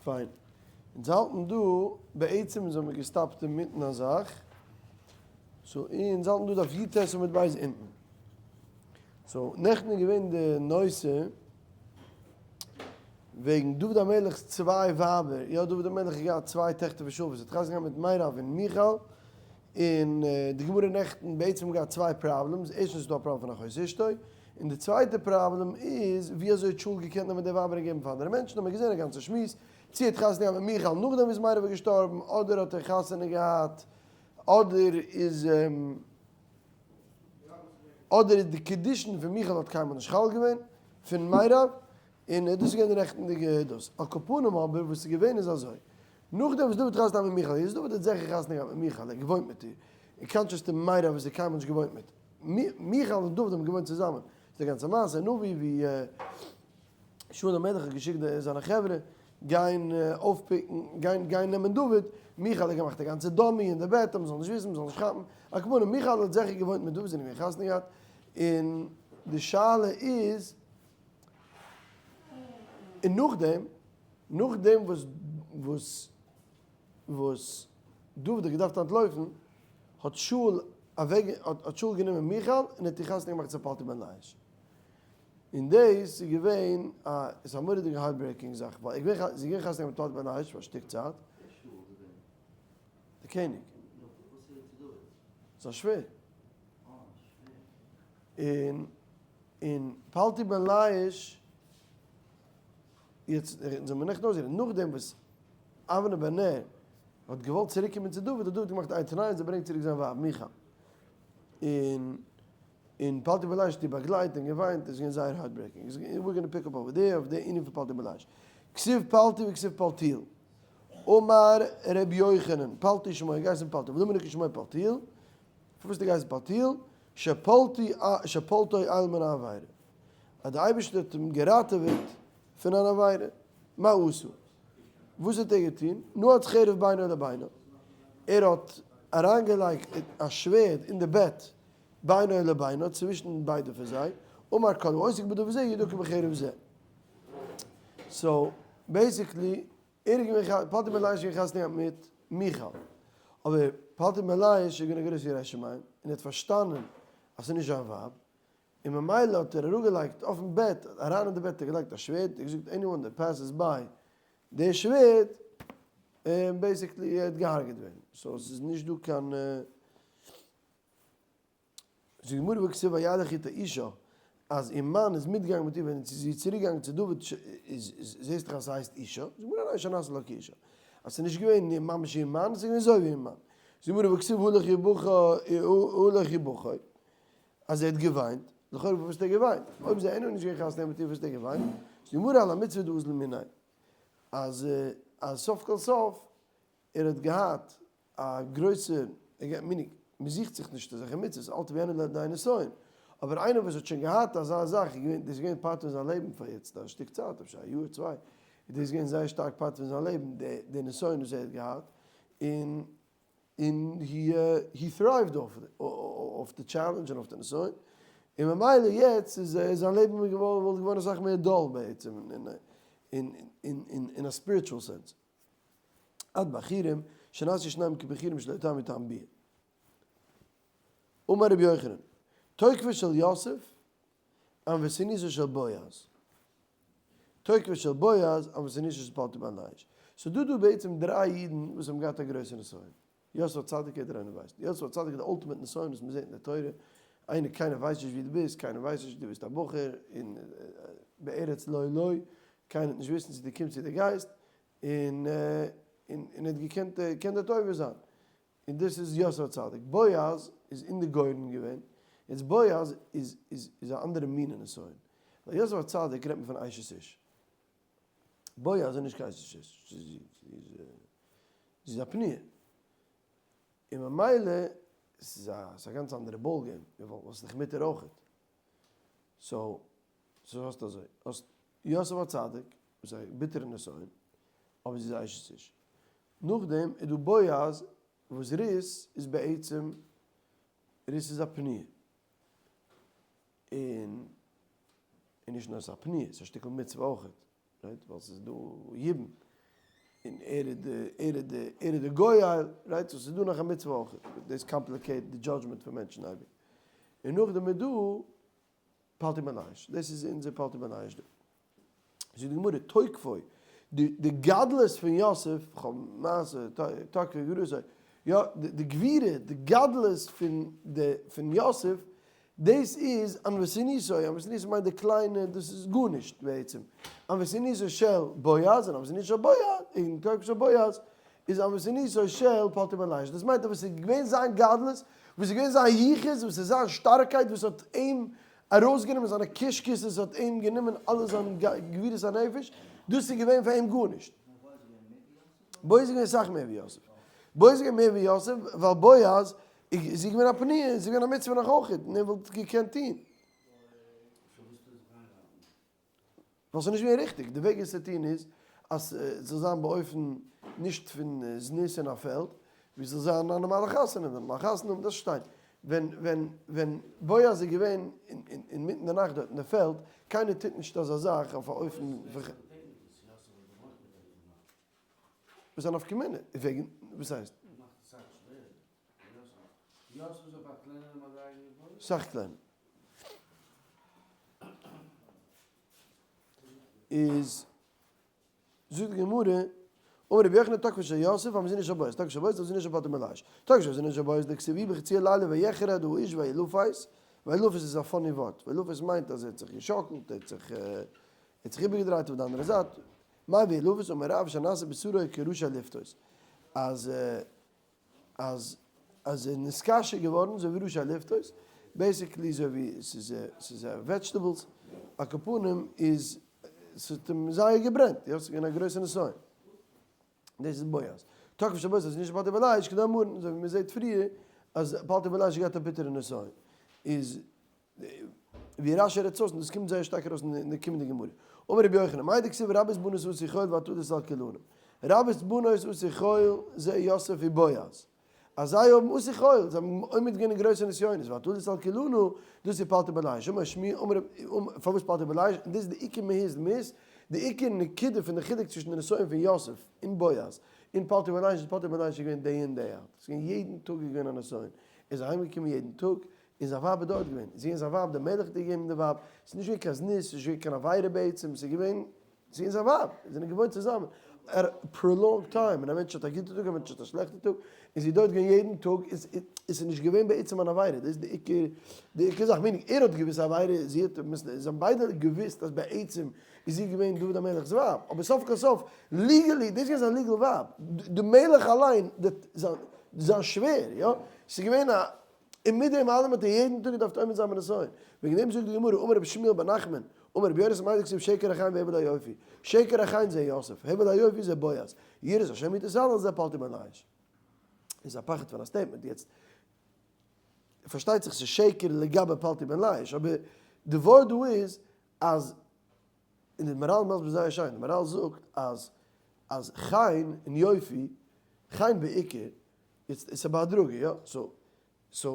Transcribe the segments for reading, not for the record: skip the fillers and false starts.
פיין. אונז האלטן דא, בעצם אונז האמיר געסטאפט אינמיטן א זאך, so אונז האלטן דא דף י"ט עמוד ב' אונטן. so נעכטן איז געווען די נושא וועגן דוד המלך'ס צוויי ווייבער, יא דוד המלך האט געהאט צוויי טעכטער פון שאול וואס האט חתונה געהאט מיט מירב און מיכל, און די גמרא נעכטן בעצם האט געהאט צוויי problems, ערשטנס איז דא א פראבלעם פון אחות אשתו, און די צווייטע פראבלעם איז ווי אזוי האט שאול געקענט נעמען די ווייבער און געבן פאר אנדערע מענטשן, האט מען געזען א גאנצע שמועס, צו ער האט חתונה געהאט מיט מיכל נאכדעם וואס מירב איז געשטארבן, אדער האט ער חתונה געהאט, אדער איז אדער איז די קידושין פון מיכל האט קיינמאל נישט חל געווען פון מירב, און דאס איז געווען די נעכטנדיגע דאס. על כל פנים אבער וואס איז געווען איז אזוי, נאכדעם וואס דוד חתונה געהאט מיט מיכל, איז דוד האט זיכער חתונה געהאט מיט מיכל, ער האט געוואוינט מיט איר, אין contrast צו מירב וואס ער האט קיינמאל נישט געוואוינט מיט. מיכל און דוד האבן געוואוינט צוזאמען, איז די גאנצע מעשה אין נביא ווי שאול המלך האט געשיקט זיינע חברה גיין אויפפיקן, גיין גיין נעמען דוד, מיכל האט געמאכט א גאנצע dummy אין די בעט אז מ'זאל נישט וויסן, מ'זאל נישט כאפן, על כל פנים מיכל האט זיכער געוואוינט מיט דוד, זיי זענען געווען חתונה געהאט, און די שאלה איז, און נאכדעם, נאכדעם וואס וואס וואס דוד האט געדארפט אנטלויפן, האט שאול אוועק האט שאול גענומען מיכל און האט איר חתונה געמאכט צו פלטי בן ליש. און דאס איז געווען א איז א מורא'דיגע heartbreaking זאך, ווייל ער געווען זי איז געווען חתונה געהאט מיט פלטי בן ליש פאר א שטיק צייט. ווער שאול איז געווען? די קעניג. נו, וואס איז ער צו דוד? זיין שווער. אה, שווער. און און פלטי בן ליש, יעצט זאל מען נעכטן אויסהערן, נאכדעם וואס אבנר בן נר האט געוואלט צוריק קומען צו דוד, האט דוד געמאכט איין תנאי אז ער ברענגט צוריק זיין ווייב מיכל. און און פלטי בן ליש האט איר באגלייט און געוויינט, עס איז געווען זייער heartbreaking. We're gonna pick up over there אויף די ענין פון פלטי בן ליש. כתיב פלטי וכתיב פלטיאל. אמר ר' יוחנן, פלטי שמו, ער געהייסן פלטי, ולמה נקרא שמו פלטיאל? פארוואס האט ער געהייסן פלטיאל? שפלטי שפלטו אל מן העבירה. אז די אייבערשטער האט אים געראטעוועט פון אן עבירה. מה עשה? וואס האט ער געטון? נעץ חרב בינו לבינה, ער האט אריינגעלייגט א שווערד אין די בעט בינו לבינה, צווישן ביידע פון זיי, אמר כל העוסק בדבר זה ידוקר בחרב זה. so basically, ער איז געווען, פלטי בן ליש איז געווען חתונה געהאט מיט מיכל, אבער פלטי בן ליש איז געווען א גרויסער ירא שמים, און ער האט פארשטאנען אז ס'איז נישט זיין ווייב, און ממילא האט ער אראפגעלייגט אויפן בעט, אריין אין די בעט האט ער געלייגט א שווערד, ער האט געזאגט anyone that passes by די שווערד, און basically ער האט געהארגעט ווערן, so ס'איז נישט דא קיין, זאגט די גמרא והכתיב וילך אתה אשה, אז איר מאן איז מיטגעגאנגען מיט איר ווען זי איז צוריק געגאנגען צו דוד, איז זעסט דאך אז ס'הייסט אשה, זאגט די גמרא ניין שנעשה לה כאשה, אז ס'איז נישט געווען ממש איר מאן, ס'איז געווען אזוי ווי איר מאן, זאגט די גמרא והכתיב הלך ובכה, אז ער האט געוויינט, לכאורה פארוואס האט ער געוויינט? אויב איז ער עניוועי נישט געווען חתונה מיט איר פארוואס האט ער געוויינט? זאגט די גמרא על המצוה דאזל מיניה, אז אז סוף כל סוף ער האט געהאט א גרויסע, meaning, מען זוכט זיך נישט אזעלכע מצוות, אל תביאנו לידי נסיון, אבער איינער וואס האט שוין געהאט אזא זאך, איז געווען, דאס איז געווען part פון זיין לעבן פאר יעצט א שטיק צייט, אפשר א יאר צוויי, איז דאס געווען זייער שטארק part פון זיין לעבן, די נסיון וואס ער האט געהאט, און און he thrived אויף די challenge און אויף די נסיון, און ממילא יעצט איז זיין לעבן וואלט געווארן אסאך מער dull בעצם אין א spiritual sense. עד בחורים, שנעשו שניהם כבחורים שלא טעמו טעם ביאה. אמר רבי יוחנן, תוקפו של יוסף ענוותנותו של בועז. תוקפו של בועז ענוותנותו של פלטי בן ליש. ס'איז דא דא בעצם דריי אידן וואס האבן געהאט א גרויסע נסיון. יוסף הצדיק יעדער איינער ווייסט. יוסף הצדיק איז די ultimate נסיון וואס מ'זעט אין די תורה. איינער קיינער ווייסט נישט ווי דו ביסט, קיינער ווייסט נישט, דו ביסט א בחור און בארץ לא לו, קיינער וועט נישט וויסן צו דו קומסט צו דו גייסט, און און ער האט געקענט געקענט דארט עובר זיין. און דאס איז יוסף הצדיק. בועז איז אין די גורן געווען. יעצט בועז איז איז איז א אנדערע מין נסיון. ווייל יוסף הצדיק רעדט מען פון אשת איש. בועז איז נישט קיין אשת איש. זי איז א פנויה. און ממילא ס'איז א ס'איז א גאנץ אנדערע ball game. ווייל ס'איז דאך מותר אויכעט. so so האסטו אזוי. האסט יוסף הצדיק וואס איז א ביטערע נסיון. אבער זי איז א אשת איש. נאכדעם איז דא בועז וואס רות איז בעצם, רות איז א פנויה, און און נישט נאר ס'איז א פנויה, ס'איז א שטיקל מצוה אויכעט, right? ווייל ס'איז דא יבום. און ער איז די ער איז די ער איז די גואל, right? So ס'איז דא נאך א מצוה אויך, דאס complicate די judgment פון מענטשן אייביג. און נאכדעם איז דא פלטי בן ליש, דאס איז אונזער פלטי בן ליש דא. זאגט די גמרא, תוקפו, די די גדלות פון יוסף, כ'האב מעשה, תוקפו גרוסו, יא, די גבורה, די גדלות פון די פון יוסף, דאס איז ענוותנותו, ענוותנותו מיינט די קליינע, דאס איז גארנישט בעצם, ענוותנותו של בועז און ענוותנותו של בועז, און תוקפו של בועז איז ענוותנותו של פלטי בן ליש, דאס מיינט אז וואס איז געווען זיין גדלות, וואס איז געווען זיין יחוס, וואס איז זיין שטארקייט וואס האט אים ארויסגענומען זיינע קישקעס און ס'האט אים גענומען אלע זיין גבורות הנפש, דאס איז געווען פאר אים גארנישט. בועז איז געווען אסאך מער ווי יוסף. בועז איז געווען מער ווי יוסף, ווייל בועז איז געווען א פניה, איז געווען א מצוה נאך אויך, און ער וואלט געקענט טון. ווייל ס'איז נישט געווען ריכטיג, די וועג עס צו טון איז אז ס'זאל זיין באופן נישט פון זנות אין א פעלד, ווי ס'זאל זיין א נארמאלע חתונה, די נארמאלע חתונה האבן דאס שטיין, ווען ווען ווען בועז איז געווען אינמיטן די נאכט דארט אין די פעלד, קיינער טוט נישט אזא זאך אויף א אופן. וואס איז א נפקא מינה? וועגן וואס הייסט? סאך קלענער. איז זאגט די גמרא, אמר רבי יוחנן תוקפו של יוסף ענוותנותו של בועז, תוקפו של בועז ענוותנותו של פלטי בן ליש, תוקפו של ענוותנותו של בועז דכתיב ויהי בחצי הלילה ויחרד האיש וילפת, וילפת איז א funny ווארט, וילפת מיינט אז ער האט זיך געשאקלט, ער האט זיך ער האט זיך איבערגעדרייט אויף די אנדערע זייט, מאי וילפת אמר רב שנעשה בשרו כראשי לפתות, אז אז אז ער איז נתקשה געווארן אזוי ווי ראשי לפתות, basically אזוי ווי ס'איז ס'איז vegetables, על כל פנים איז ס'האט אים זייער געברענט, יא ס'איז געווען א גרויסע נסיון. דאס איז בועז. תוקפו של בועז ענוותנותו של פלטי בן ליש כדאמרן, אזוי ווי מ'זעט פריער אז פלטי בן ליש האט געהאט א ביטערע נסיון, איז ווי רשי רעדט אויס, און דאס קומט זייער שטארק ארויס אין די קומענדיגע גמרא. אמר רבי יוחנן, מאי דכתיב רבות בנות עשו חיל ועתודות על כולנה. רבות בנות עשו חיל זה יוסף ובועז. אז זיי האבן עשו חיל, זיי האבן עומד געווען אין גרויסע נסיונות, ועתודות על כולנה, דאס איז פלטי בן ליש. אמר שמואל, אמר רב, פארוואס פלטי בן ליש? און דאס איז די עיקר מהות, מהות, די עיקר נקודה פון די חילוק צווישן די נסיון פון יוסף און בועז און פלטי בן ליש, איז פלטי בן ליש איז געווען day in day out. ס'איז געווען יעדן טאג איז געווען א נסיון. ער איז אהיימגעקומען יעדן טאג, און זיין ווייב איז דארט געווען, זי און זיין ווייב, דער מלך האט איר געגעבן די ווייב, ס'איז נישט געווען קיין זנות, ס'איז נישט געווען קיין עבירה בעצם, ס'איז געווען זי און זיין ווייב, זיי זענען געוואוינט צוזאמען, א prolonged time, און א מענטש האט א גוטע טאג, א מענטש האט א שלעכטע טאג, און זי איז דארט געווען יעדן טאג, איז עס איז נישט געווען בעצם אן עבירה, דאס איז די עיקר, די עיקר זאך, meaning ער האט געוואוסט עבירה, זי האט, זיי האבן ביידע געוואוסט אז בעצם איז זי געווען דוד המלך'ס ווייב, אבער סוף כל סוף, legally, דאס איז געווען זיין legal ווייב, די מלך אליין, זיין שווער, יא, ס'איז געווען א. און מיט דעם אלעם האט ער יעדן טאג געדארפט עומד זיין בנסיון. וועגן דעם זאגט די גמרא, אמר רבי שמואל בר נחמן, אמר רבי יונתן מאי דכתיב שקר החן והבל היופי, שקר החן זה יוסף, הבל היופי זה בועז, יראת השם היא תתהלל זה פלטי בן ליש. איז א פחד פון א statement יעצט. פארשטייט זיך ס'איז שקר לגבי פלטי בן ליש, אבער די ווארט דא איז אז, און די מהר"ל מסביר זייער שיין, די מהר"ל זאגט אז אז חן און יופי, חן בעיקר, יעצט עס איז בהדרגה יא, so so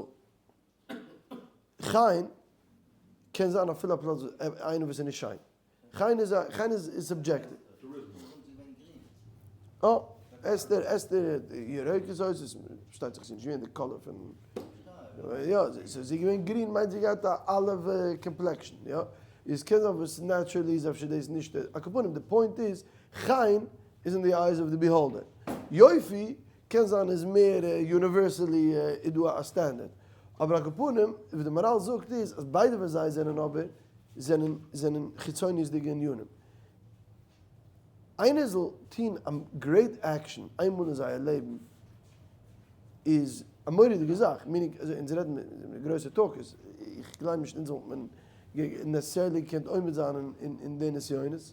חן קען זיין אפילו א פלאץ איינער וואס איז נישט שיין, חן איז א חן איז subjective. אה, אסתר אסתר ירוקות אויס, פארשטייט זיך ס'איז נישט געווען די color פון, יא, זי איז געווען גרין מיינט זי געהאט א olive complexion יא, איז קען זיין וואס naturally איז אפשר דאס נישט, על כל פנים די point איז חן איז אין די eyes of the beholder, יופי קען זיין איז מער universally איז דא א standard, אבער על כל פנים ווי די מהר"ל זאגט איז אז ביידע פון זיי זענען אבער זענען זענען חיצוניות'דיגע ענינים. איינער זאל טון א great action איינמאל אין זייער לעבן איז א מורא'דיגע זאך, meaning אזוי אונז רעדן מיט גרויסע talkers, איך גלייב נישט אונז וואלט מען necessarily געקענט עומד זיין אין די נסיונות.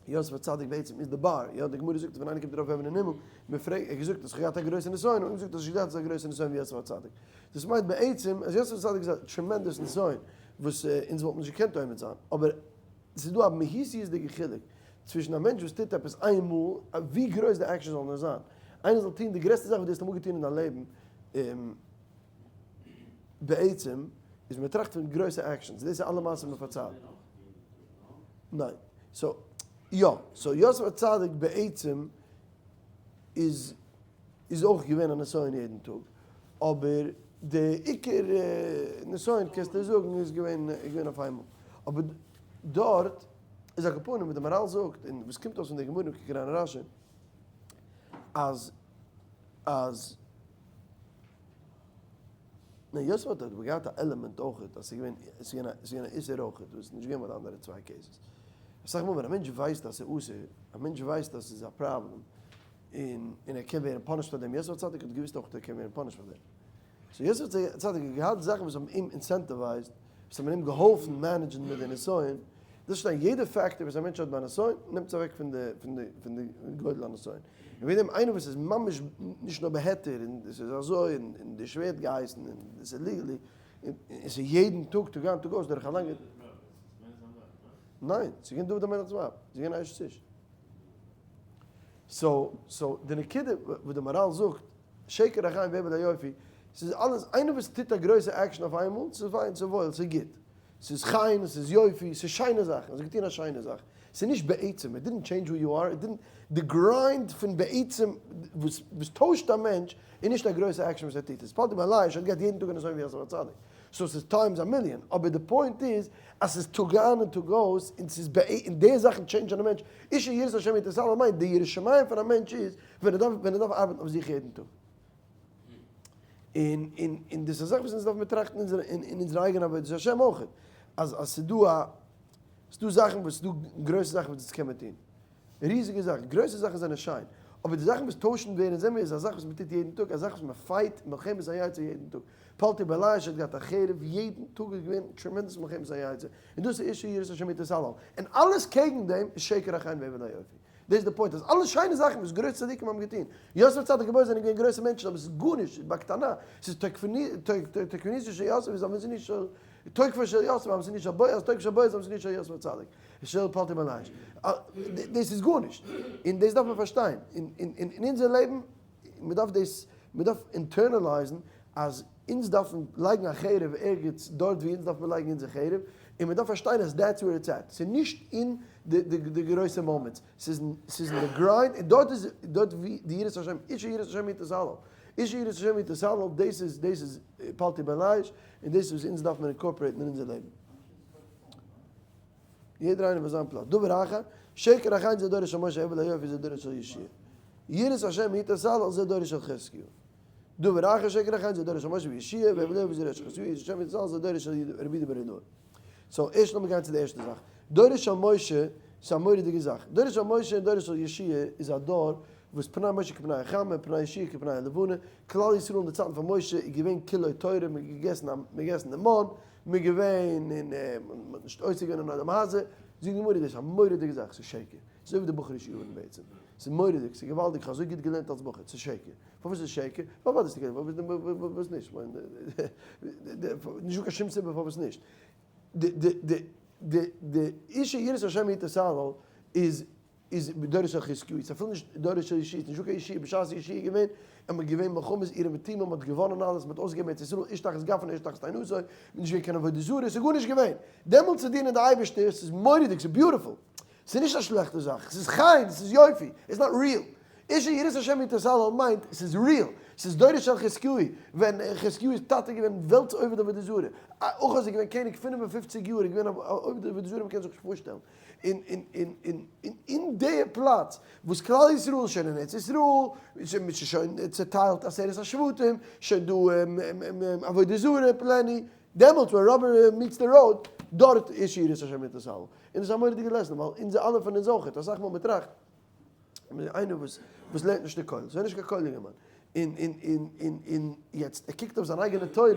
יוסף הצדיק בעצם איז די bar, יא, די גמרא זאגט אז ווען איינער קומט ארויף אויבן אין הימל, מען פרעגט, ער האט געזאגט אז כ'האב געהאט א גרויסע נסיון, האט מען געזאגט אז נישט געדארפט אזא גרויסע נסיון ווי יוסף הצדיק. דאס מיינט בעצם אז יוסף הצדיק איז א tremendous נסיון וואס אונז וואלטן נישט געקענט עומד זיין, אבער ס'איז דא א מהותיות'דיגע חילוק צווישן א מענטש וואס טוט עפעס איין מאל, ווי גרויס די action זאל נאר זיין, איינער זאל טון די גרעסטע זאך וואס דו האסט אמאל געטון אין דיין לעבן, בעצם איז מען טראכט פון גרויסע actions, דאס איז אלע מעשים מען פארציילט. ניין. so, יא. so יוסף הצדיק בעצם. איז איז אויך געווען א נסיון יעדן טאג, אבער די עיקר נסיון קענסטו זאגן איז געווען איז געווען אויף איינמאל, אבער דארט איז על כל פנים ווי די מהר"ל זאגט און וואס קומט אויס פון די גמרא און קוק אריין אין רש"י אז אז ניין יוסף האט אבער געהאט א עלעמענט אויכעט אז ס'איז געווען ס'איז געווען א ס'איז געווען א איסור אויכעט וואס איז נישט געווען ביי די אנדערע צוויי cases. אסאך מאל ווען א מענטש ווייסט אז ס'איז אסור, א מענטש ווייסט אז ס'איז א פראבלעם, און און ער קען ווערן punished פאר דעם, יוסף הצדיק האט געוויסט אויך ער קען ווערן punished פאר דעם. so יוסף הצדיק האט געהאט זאכן וואס האבן אים incentivized, וואס האבן אים געהאלפן manage ן מיט די נסיון, דאס שטיין יעדע factor וואס א מענטש האט ביי נסיון נעמט עס אוועק פון די פון די פון די גודל הנסיון. און וועגן דעם איינער וואס איז ממש נישט נאר בהיתר און עס איז אזוי און און די שווער האט געהייסן און עס איז legally און עס איז יעדן טאג טאג איין טאג אויס דורך א לאנגע ניין, ס'איז געווען דוד המלך'ס ווייב, זי איז געווען א אשת איש. so so די נקודה וואס די מהר"ל זאגט, שקר החן והבל היופי, ס'איז אלעס, איינער וואס טוט א גרויסע action אויף איינמאל, ס'איז פיין, ס'איז וואויל, ס'איז גוט. ס'איז חן, ס'איז יופי, ס'איז שיינע זאכן, האסט געטון א שיינע זאך. ס'איז נישט בעצם, it didn't change who you are, it didn't, די grind פון בעצם וואס וואס טוישט א מענטש איז נישט א גרויסע action וואס ער טוט. עס פאלט אים אליין, שוין געהאט יעדן טאג א נסיון ווי יוסף הצדיק. so ס'איז times א מיליאן, אבער די point איז אז ס'איז טאג איין און טאג אויס, און ס'איז בע און די זאכן change ען א מענטש. אשה יראת השם היא תתהלל מיינט די יראת שמים פון א מענטש איז ווען ער דארף ווען ער דארף ארבעטן אויף זיך יעדן טאג. און און און דאס איז א זאך וואס אונז דארפן מיר טראכטן אין אין אונזער אייגענע עבודת השם אויך, אז אז ס'איז דא א ס'איז דא זאכן וואס ס'איז דא גרויסע זאכן וואס דאס קען מען טון, ריזיגע זאכן, גרויסע זאכן זענען שיין, אבער די זאכן וואס טוישן ווער אונז זעמיר איז א זאך וואס מ'טוט יעדן טאג, א זאך וואס מ'פייט מלחמת היצר יעדן טאג, פלטי בן ליש האט געהאט א חרב יעדן טאג איז געווען tremendous מלחמת היצר, און דאס איז אשה יראת השם היא תתהלל, און אלעס קעגן דעם איז שקר החן והבל היופי. דאס איז די point אז אלע שיינע זאכן וואס גרויסע צדיקים האבן געטון, יוסף הצדיק ובועז זענען געווען גרויסע מענטשן אבער עס איז גארנישט בקטנה, עס איז תוקפנות של יוסף איז עמסוני של תוקפו של יוסף עמסוני של בועז, תוקפו של בועז עמסוני של יוסף הצדיק, של פלטי בן ליש, דאס איז גארנישט, און דאס דארף מען פארשטיין, אין אונזער לעבן, מען דארף דאס, מען דארף internalize ן אז אונז דארפן לייגן א חרב ערגעץ דארט ווי אונז דארף מען לייגן אונזער חרב, און מען דארף פארשטיין אז that's where it's at, ס'איז נישט אין די גרויסע moments, ס'איז אין די grind, און דארט איז דארט ווי די יראת השם, אשה יראת השם היא תתהלל, אשה יראת השם היא תתהלל, דאס איז דאס איז פלטי בן ליש, און דאס איז וואס אונז דארף מען incorporate ן אין אונזער לעבן. יעדער איינער ביי זיין פלאץ. דבר אחר, שקר החן זה דורש של משה הבל היופי זה דורש של יהושע. יראת השם היא תתהלל זה דורש של חזקיהו. דבר אחר שקר החן זה דורש של משה ויהושע והבל היופי זה דורש של חזקיהו יראת השם היא תתהלל זה דורש של רבי יהודה בן אלעאי. so ערשט לאמיר גיין צו די ערשטע זאך. דורש של משה איז א מורא'דיגע זאך. דורש של משה און דורש של יהושע איז א דור וואס פני משה כפני החמה פני יהושע כפני הלבנה. כלל ישראל אין די צייטן פון משה איז געווען כולו תורה, מען האט געגעסן די מן, מען געווען און מען האט נישט עוסק געווען אין עולם הזה, זאגט די גמרא דאס איז א מורא'דיגע זאך, ס'איז שקר, ס'איז אזוי ווי די בחור'ישע יארן בעצם, ס'איז מורא'דיג, ס'איז געוואלדיג, כ'האב אזוי גוט געלערנט אלס בחור, ס'איז שקר, פארוואס איז שקר? פארוואס האסטו געלערנט? פארוואס נישט? כ'מיין, נישטא קיין שום סיבה פארוואס נישט, די די די די די אשה יראת השם היא תתהלל איז איז בדורו של חזקיהו, איז אפילו נישט דורו של יהושע, איז נישטא קיין יהושע, בשעת יהושע איז געווען, איז מען געווען מלחמות עיר ותימן, מען האט געוואנען אלעס, מען האט אויסגעגעבן ארץ ישראל, איש תחת גפנו איש תחת תאנתו, מען איז נישט געווען קיין עבודה זרה, עס איז גארנישט געווען. דעמאלטס צו דינען די אייבערשטער, עס איז מורא'דיג, עס איז beautiful, עס איז נישט א שלעכטע זאך, עס איז חן, עס איז יופי, איטס נאט ריעל. אשה יראת השם היא תתהלל מיינט, עס איז real, עס איז דורו של חזקיהו, ווען חזקיהו'ס טאטע איז געווען וועלטס עובד עבודה זרה, אחז איז געווען קעניג 55 יאר, איז געווען א עובד עבודה זרה, מען קען זיך נישט פארשטעלן. און און און און און אין די פלאץ וואס כלל ישראל איז שוין אין ארץ ישראל, איז שוין צעטיילט עשרת השבטים, שוין דא עבודה זרה plenty, דעמאלטס ווען rubber meets the road, דארט איז יראת השם היא תתהלל. און דאס איז א מורא'דיגע lesson, ווייל אונז אלע פון אונז אויכעט, אסאך מאל מ'טראכט, איינער וואס וואס לערנט נישט די כולל, ס'איז נישט קיין כולל יונגערמאן, און און און און און יעצט ער קוקט אויף זיין אייגענע תורה,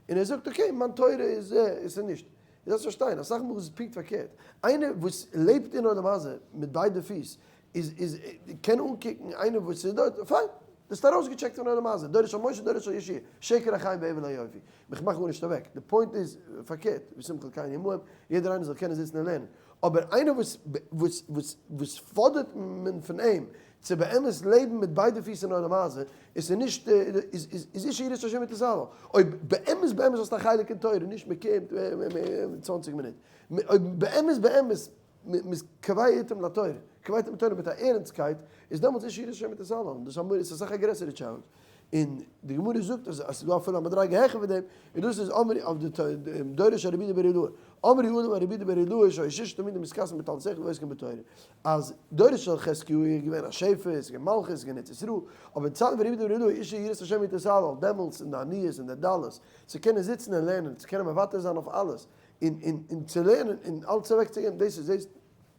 און ער זאגט okay מיין תורה איז איז נישט. דו דארפסט פארשטיין, אסאך מאל איז עס פונקט פארקערט, איינער וואס לעבט אין עולם הזה מיט ביידע פיס, איז איז קען אנקוקן איינער וואס איז דארט, פיין, דו האסט ארויסגעטשעקט פון עולם הזה, דורש של משה דורש של יהושע, שקר החן והבל היופי, איך מאך גארנישט אוועק, די point איז פארקערט, ושמחה כן עמהם, יעדער איינער זאל קענען זיצן און לערנען, אבער איינער וואס וואס וואס וואס פאדערט מען פון אים צו באמת לעבן מיט ביידע פיס אין עולם הזה, עס איז נישט, איז איז אשה יראת השם היא תתהלל. אויב באמת באמת האסטו א חלק אין תורה, נישט מען קומט 20 מינוט. אויב באמת באמת. מ'איז קובע עתים לתורה, קובע עתים לתורה מיט א ערנסטקייט, איז דעמאלטס איז יראת השם תתהלל, און דאס איז אסאך א גרעסערע challenge. און די גמרא זאגט אז עס איז דא אפילו א מדריגה העכער פון דעם, און דאס איז אמרי אויף די דורש של רבי יהודה בר אילעאי, אמרו עליו על רבי יהודה בר אילעאי שהיו ששה תלמידים מתכסין בטלית אחד ועוסקין בתורה, אז דורש של חזקיהו איז געווען א שפע, עס איז געווען מלכות, עס איז געווען ארץ ישראל, אבער צד רבי יהודה בר אילעאי איש יראת השם תתהלל, דעמאלטס אין די עניות און די דלות, צו קענען זיצן און לערנען, צו קענען מוותר זיין אויף אלעס, און און און צו לערנען און אלץ אוועקצוגעבן, דאס איז דאס,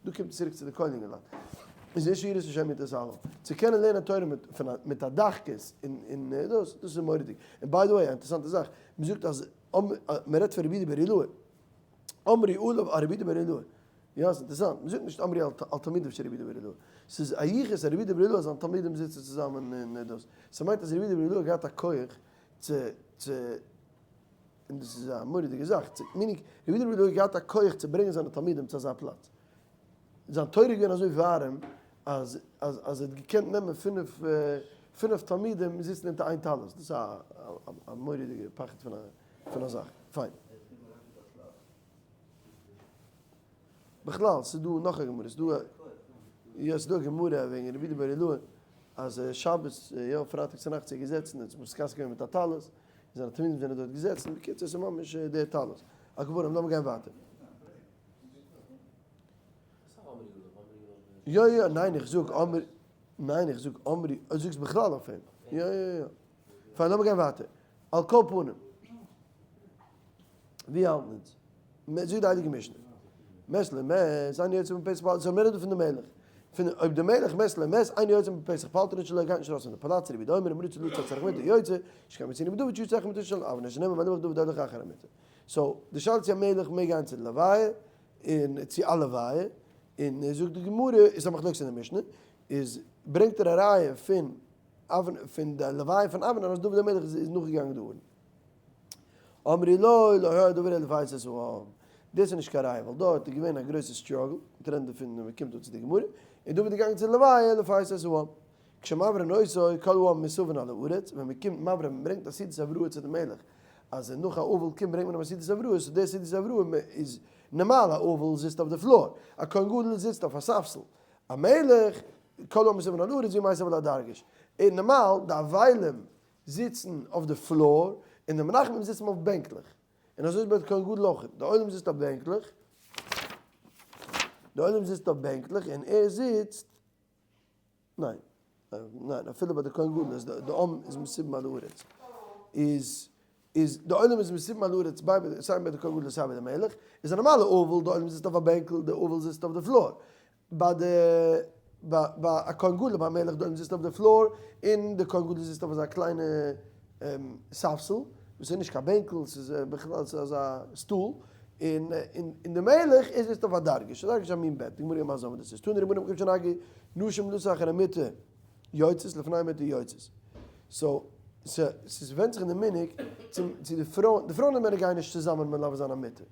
דא קומט עס צוריק צו די כולל אינגעלייט, איז איש יראת השם יתהלל, צו קענען לערנען תורה מיט פון א מיט א דחקות און און דאס, דאס איז מורא'דיג. און by the way, א אינטערעסאנטע זאך, מען זאגט אז מען רעדט פון רבי יהודה בר אילעאי, אמרו עליו על רבי יהודה בר אילעאי, יא ס'איז אינטערעסאנט, מען זאגט נישט אמרו על תלמידיו של רבי יהודה בר אילעאי, ס'איז א יחוס אז רבי יהודה בר אילעאי זיינע תלמידים זיצן צוזאמען און דאס, ס'מיינט אז רבי יהודה בר אילעאי האט געהאט א כח צו צו און דאס איז א מורא'דיגע זאך, צו meaning רבי יהודה בר אילעאי האט געהאט א כח צו ברענגען זיינע תלמידים צו אזא פלאץ. זיין תורה איז געווען אזוי ווארעם אז אז אז ער האט געקענט נעמען פינף פינף תלמידים און זיצן אונטער איין טלית, דאס איז א א מורא'דיגע פחד פון א פון א זאך. פיין. בכלל, ס'איז דא נאך א גמרא, ס'איז דא א, יא ס'איז דא א גמרא וועגן רבי יהודה בר אילעאי אז שבת, יא פרייטאג צונאכטס איז ער געזעצן און זיך מתכסה געווען מיט א טלית, און זיינע תלמידים זענען דארט געזעצן, בקיצור ס'איז ממש דער טלית. על כל פנים, לאמיר גיין ווייטער. יא יא, ניין איך זאג אמרי, ניין איך זאג אמרי, דו זאגסט בכלל אויף אים. יא יא יא. פיין לאמיר גיין ווייטער. על כל פנים. ווי האלטן אונז? זאגט די הייליגע משנה, מת למת, אינו יוצא מפתח פלטרין, סאו מ'רעדט דא פון די מלך, פון אויב די מלך מת למת, אינו יוצא מפתח פלטרין שלו, גייט נישט ארויס פון די פאלאץ, רבי יהודה אומר, אם רצה לצאת אחר המיטה יוצא, שכן מצינו בדוד שיצא אחר מיטתו של אבנר, שנאמר והמלך דוד הולך אחר המיטה. so, די שאלה צו א מלך מעג גיין צו די לוויה, און צו א לוויה, און זאגט די גמרא, איז א מחלוקת אין די משנה, איז ברענגט ער א ראיה פון פון די לוויה פון אבנר אז דוד המלך איז נאכגעגאנגען די ארון. אמרו לו לא היה דבר אלא לפייס את העם. דאס איז נישט קיין ראיה ווייל דארט איז געווען א גרויסע struggle, מ'וועט רעדן דערפון ווען מ'קומט אן צו די גמרא, און דוד איז געגאנגען צו די לוויה לפייס את העם. כשמעברין אותו כל העם מוסבין על הארץ, ווען מ'קומט מעברין מ'ברענגט א סעודת הבראה צו די מלך, אז נאך א אבל קומט ברענגט מען אים א סעודת הבראה, so די סעודת הבראה איז נארמאל א אבל זיצט אויף די floor, א כהן גדול זיצט אויף א ספסל, א מלך, כל העם מוסבין על הארץ והוא מיסב על הדרגש, און נארמאל די אבלים זיצן אויף די floor, און די מנחמים זיצן אויף בענקלעך. און אזוי איז ביי די כהן גדול אויך, די עולם זיצט אויף בענקלעך, די עולם זיצט אויף בענקלעך און ער זיצט, ניין, ניין, אפילו ביי די כהן גדול איז די עם איז מסובין על הארץ, איז איז די עולם איז מסובין על הארץ ביי סיי ביי די כהן גדול סיי ביי די מלך, איז א נארמאלע אבל, די עולם זיצט אויף א בענקל, די אבל זיצט אויף די floor, ביי די ביי ביי א כהן גדול ביי א מלך דא זיצט אויף די floor און די כהן גדול זיצט אויף אזא קליינע ספסל וואס איז נישט קיין בענקל ס'איז בכלל ס'איז אזא stool און און די מלך ער זיצט אויף א דרגש א דרגש איז א מין בעט די גמרא גייט מסביר זיין וואס דאס איז תנו רבנן במקום שנהגו נשים לצאת אחר המיטה יוצאות לפני המיטה יוצאות so ס'איז ווענדט זיך אין די מנהג צו צו די פרויען די פרויען און מענער גייען נישט צוזאמען מלווה זיין א מיטה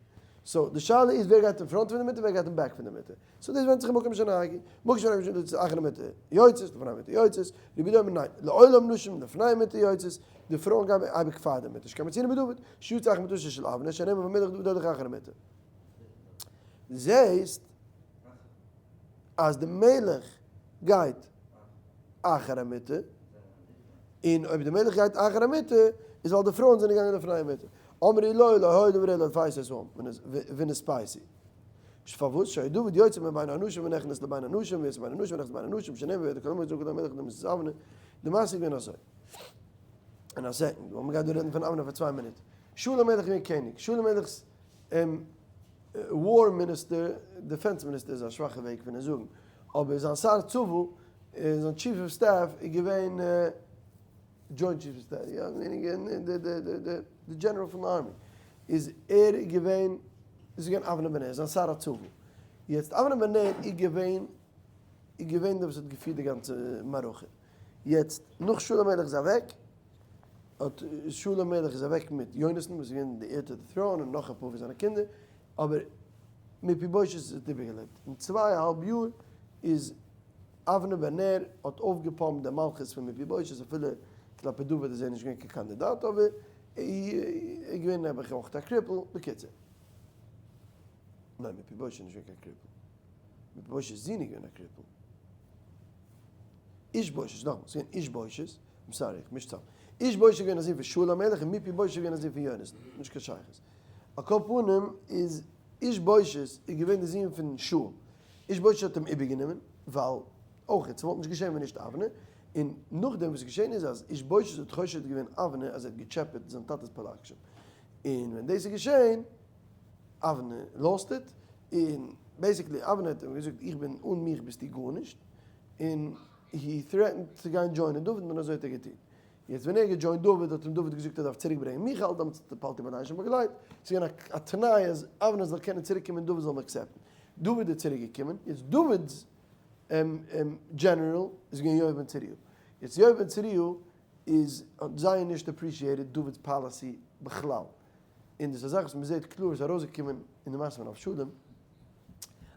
so די שאלה איז ווער גייט אין front פון די מיטה ווער גייט אין back פון די מיטה. so דאס ווענדט זיך אין מקום שנהגו, מקום שנהגו נשים לצאת אחר המיטה יוצאות, לפני המיטה יוצאות, רבי יהודה אומר ניין, לעולם נשים לפני המיטה יוצאות, די פרויען גייען אייביג פאר די מיטה, שכן מצינו בדוד, שיצא אחר מיטתו של אבנר, שנאמר והמלך דוד הולך אחר המיטה. זעהסט אז די מלך גייט אחר המיטה, און אויב די מלך גייט אחר המיטה, איז ווייל די פרויען זענען געגאנגען לפני המיטה. אמרו לו לא היה דבר אלא לפייס את העם, ונספייסי. פארוואס שהיה דוד יוצא מבין האנשים ונכנס לבין האנשים ויוצא מבין האנשים ונכנס לבין האנשים שנאמר וידע כל העם ויזעקו למלך למיתת אבנר, די מעשה איז געווען אזוי. אין א second, ווייל מ'גייט דא רעדן פון אבנר פאר 2 מינוט. שאול המלך איז געווען קעניג, שאול המלך'ס war minister, defense minister איז א שוואכע וועג פון עס זאגן, אבער זיין שר צבא, זיין chief of staff איז געווען joint chief of staff, יא, די general פון די army, איז ער געווען, איז געווען אבנר בן נר, זיין שר הצבא. יעצט אבנר בן נר איז געווען, איז געווען דער וואס האט געפירט די גאנצע מערכה. יעצט, נאך שאול המלך איז אוועק, האט שאול המלך איז אוועק מיט יונתן וואס איז געווען די heir to the throne און נאך אפאר פון זיינע קינדער, אבער מפיבושת האט איבערגעלעבט. אין צוויי א האלב יאר איז אבנר בן נר האט אויפגעפאמפט די מלכות פון מפיבושת, אפילו כלפי דוד איז ער נישט געווען קיין קאנדידאט, אבער ער איז געווען נעבעך אויך א cripple, בקיצור. ניין, מפיבושת איז נישט געווען קיין cripple. מפיבושת'ס זון איז געווען א cripple. איש בושת, נאכאמאל, ס'איז געווען איש בושת, I'm sorry, איך מיש צאם. איש בושת איז געווען א זון פון שאול המלך און מפיבושת איז געווען א זון פון יונתן, נישט קיין שייכות. על כל פנים איז איש בושת איז געווען די זון פון שאול. איש בושת האט אים איבערגענומען, ווייל אויך ס'וואלט נישט געשען ווען נישט אבנר, און נאכדעם וואס איז געשען איז אז איש בושת האט חושד געווען אבנר אז ער האט געטשעפעט זיין טאטע'ס פלגשים, און ווען דאס איז געשען, אבנר lost it, און basically אבנר האט אים געזאגט איך בין אן מיך ביסטו גארנישט, און he threatened צו גיין join ען דוד און אזוי האט ער געטון. יעצט ווען ער האט גע join ט דוד האט אים דוד געזאגט ער דארף צוריק ברענגען מיכל, דאמאלס האט פלטי בן ליש אים באגלייט, ס'איז געווען א תנאי אז אבנר זאל קענען צוריק קומען דוד זאל אים accept ן. דוד איז צוריק געקומען, יעצט דוד'ס דזשענעראל איז געווען יואב בן צרויה, יעצט יואב בן צרויה איז האט זייער נישט appreciated דוד'ס policy בכלל, און דאס איז א זאך וואס מ'זעט קלאר איז ארויסגעקומען אין די מעשה פון אבשלום,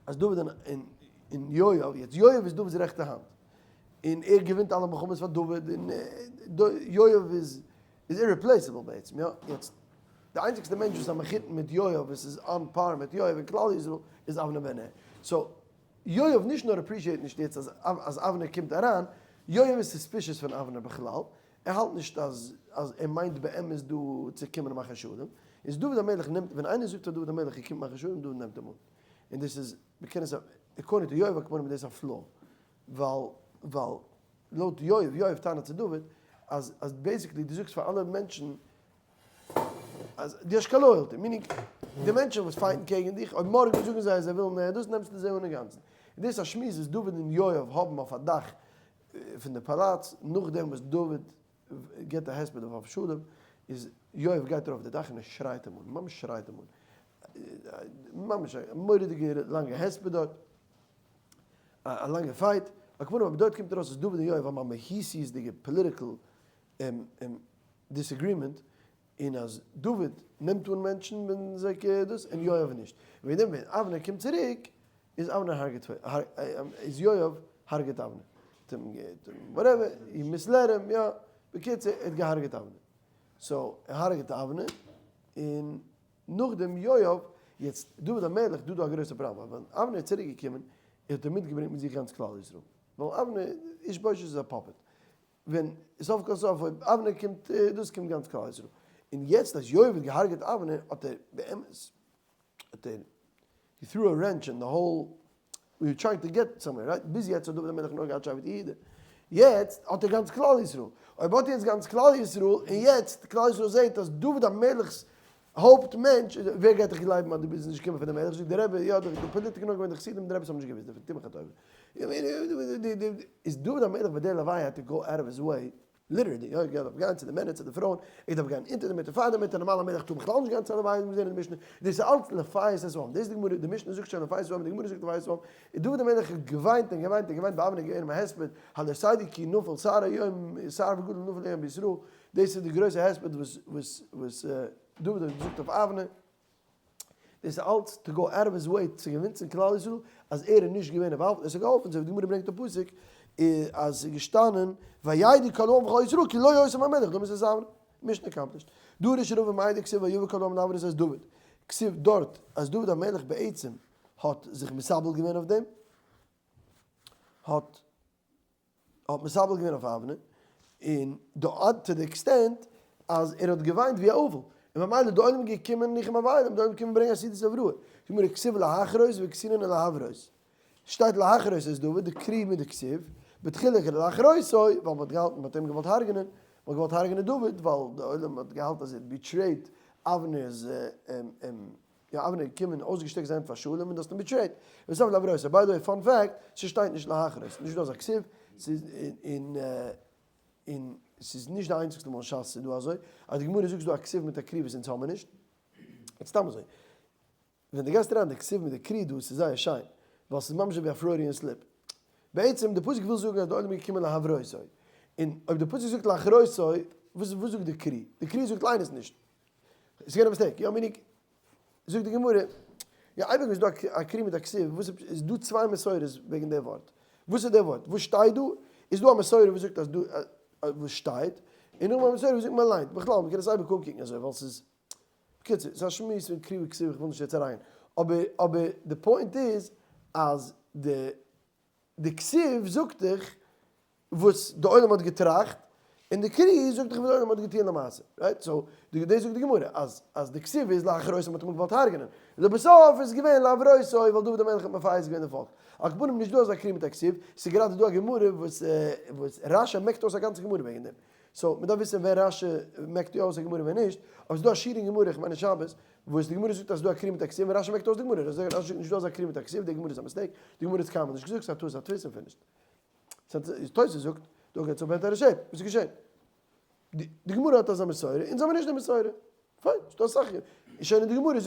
אז דוד און יואב, יעצט יואב איז דוד'ס רעכטע האנט, און ער געווינט אלע מלחמות פאר דוד, און יואב איז irreplaceable בעצם, יא, יעצט די איינציגסטע מענטש וואס איז א מחותן מיט יואב וואס איז on par מיט יואב אין כלל ישראל איז אבנר בן נר, so יואב נישט נאר appreciate נישט יעצט אז אבנר קומט אריין, יואב איז suspicious פון אבנר בכלל, ער האלט נישט אז אז ער מיינט באמת דא צו קומען און מאכן שלום, איז דוד המלך נעמט, ווען איינער זאגט פאר דוד המלך ער קומט מאכן שלום, דוד נעמט אים אן, און דאס איז, מ'קען עס, according to יואב הכוונה מיט דאס א flaw, ווייל ווייל לויט יואב, יואב טענה'ט צו דוד, אז אז basically דו זאגסט פאר אלע מענטשן אז דו האסט קיין loyalty, meaning די מענטשן וואס fight ן קעגן דיך, אויב מארגן זאגן זיי אז זיי ווילן דאס, נעמסטו זיי אן אינגאנצן. און דאס איז א שמועס וואס דוד און יואב האבן אויף א דאך פון די פאלאץ, נאכדעם וואס דוד גיבט א הספד אויף אבשלום, איז יואב גייט ארויף די דאך און ער שרייט אים אן, ממש שרייט אים אן, ממש א מורא'דיגע לאנגע הספד דארט, א לאנגע fight, על כל פנים אבער דארט קומט ארויס אז דוד און יואב האבן א מהותיות'דיגע political disagreement, און אז דוד נעמט אן מענטשן ווען זיי קער דאס און יואב נישט, וועגן דעם ווען אבנר קומט צוריק איז אבנר הרג'ט איז יואב הרג'ט אבנר, whatever, he misled him, יא, בקיצור ער האט געהארגעט אבנר, so ער הרג'ט אבנר און נאכדעם יואב, יעצט דוד המלך דא דא א גרויסע פראבלעם, ווייל ווען אבנר איז צוריק געקומען האט ער מיטגעברענגט מיט זיך גאנץ כלל ישראל, ווייל אבנר איש בושת איז א puppet, ווען סוף כל סוף אויב אבנר קומט דאס קומט גאנץ כלל ישראל, און יעצט אז יואב האט געהארגעט אבנר האט ער באמת האט ער he threw a wrench in the whole we were trying to get somewhere right, ביז יעצט האט דוד המלך נאר געהאט שבט יהודה, יעצט האט ער גאנץ כלל ישראל, אויב האט ער יעצט גאנץ כלל ישראל און יעצט כלל ישראל זעהט אז דוד המלך'ס הויפט מענטש, ווער גייט דיך גלייבן אז דו ביסט נישט געקומען פון די מלך, זאגט דער רבי, יא די פאליטיק איז נאר געווען די חסידים, די רביס האבן נישט געוואוסט דערפון, תומכי טובה. איז דוד המלך ביי די לוויה had to go out of his way, literally, יא, ער דארף גיין צו די מענער צו די פרויען, ער דארף גיין אונטער די מיטה פאר די מיטה, נארמאל א מלך טאר בכלל נישט גיין צו א לוויה, ווי מיר זעהן אין די משנה, דאס איז אלץ לפייס את העם, דאס איז די גמרא, די משנה זאגט שוין לפייס את העם, די גמרא זאגט לפייס את העם, און דוד המלך האט געוויינט און געוויינט און געוויינט ביי אבנר געווען אים א הספד, הלא תדעו כי נפל שר היום, שר וגדול נפל היום בישראל, דאס איז די גרויסע הספד וואס וואס וואס דוד האט געזאגט אויף אבנר, דאס איז אלץ to go out of his way צו convince ן כלל ישראל אז ער איז נישט געווען involved, עס האט געהאלפן אזוי ווי די גמרא ברענגט א פסוק אז עס איז געשטאנען וידעו כל העם וכל ישראל כי לא יותם המלך להמית את אבנר, mission accomplished. דרש רבא מאי דכתיב ויבא כל העם להברות את דוד, כתיב דארט אז דוד המלך בעצם האט זיך מתאבל געווען אויף דעם, האט. האט מתאבל געווען אויף אבנר, און די עד to the extent אז ער האט געוויינט ווי א אבל, און ממילא די עולם געקומען ניחום אבלים, די עולם געקומען ברענגען א סעודת הבראה, גמרא כתיב להכרעות וכתינן להברות, שטייט להכרעות את דוד, די קרי מיט די כתיב, בתחילה כדי להכרעותו, ווייל מען האט געהאלטן מען האט אים געוואלט הרג'נען, מען האט געוואלט הרג'נען דוד, ווייל די עולם האט געהאלטן אז ער האט betrayed אבנר'ס יא אבנר איז געקומען און אויסגעשטעקט זיין הענט פאר שלום און דו האסט אים betrayed. ובסוף להברותו. by the way fun fact, ס'שטייט נישט להכרעות, נישט דא אזא כתיב, ס'איז און און ס'איז נישט די איינציגסטע מאל אין שס ס'איז דא אזוי, אז די גמרא זאגט ס'איז דא א כתיב מיט א קרי וואס אונז האמיר נישט. און סתם אזוי, ווען דו גייסט אריין די כתיב מיט די קרי דא, ס'איז זייער שיין, ווייל ס'איז ממש ווי א Freudian slip. בעצם די פסוק וויל זאגן אז די עולם איז געקומען להברותו, און אויב די פסוק זאגט להכרעותו, וואס וואס זאגט די קרי? די קרי זאגט ליין עס נישט. ס'איז געווען א mistake, יא meaning, זאגט די גמרא, יא אייביג איז דא א קרי מיט א כתיב, וואס איז דא צוויי מסורות וועגן די ווארט, וואס איז די ווארט, וואס שטייט דא, איז דא א מסורה וואס זאגט אז דא וואס שטייט, און נאכדעם א מסורה וואס זאגט מען ליינט, בכלל מ'קען עס אייביג אנקוקן אזוי ווייל ס'איז, בקיצור, ס'איז א שמועס פון קרי וכתיב איך וויל נישט יעצט אריין, אבער אבער די point איז אז. די די כתיב זאגט דיך וואס די עולם האט געטראכט, און די קרי זאגט דיך וואס די עולם האט געטוען למעשה, right? So דאס זאגט די גמרא אז אז די כתיב איז להכרעותם האט מען געוואלט הרג'נען, לבסוף איז געווען להברותו ווייל דוד המלך האט מפייס געווען די פאלק. על כל פנים נישט דא אזא קרי מיט א כתיב, ס'איז גראדע דא א גמרא וואס וואס רש"י מעקט אויס א גאנצע גמרא וועגן דעם, so מ'דארף וויסן ווען רש"י מעקט יא אויס א גמרא און ווען נישט, אבער ס'איז דא א שיעור אין גמרא, כ'מיין אין שבת, וואס די גמרא זאגט אז ס'איז דא א קרי מיט א כתיב און רש"י מעקט אויס די גמרא, רש"י זאגט נישט דא אזא קרי מיט א כתיב, די גמרא איז א mistake, די גמרא האט קיינמאל נישט געזאגט, ס'איז א טעות הדפוס און finished. תוס' זאגט, דא גייט צו better shape, וואס איז געשען? די גמרא האט אזא מסורה, אונז האבן נישט די מסורה. פיין, ס'דא אסאך, שוין אין די גמרא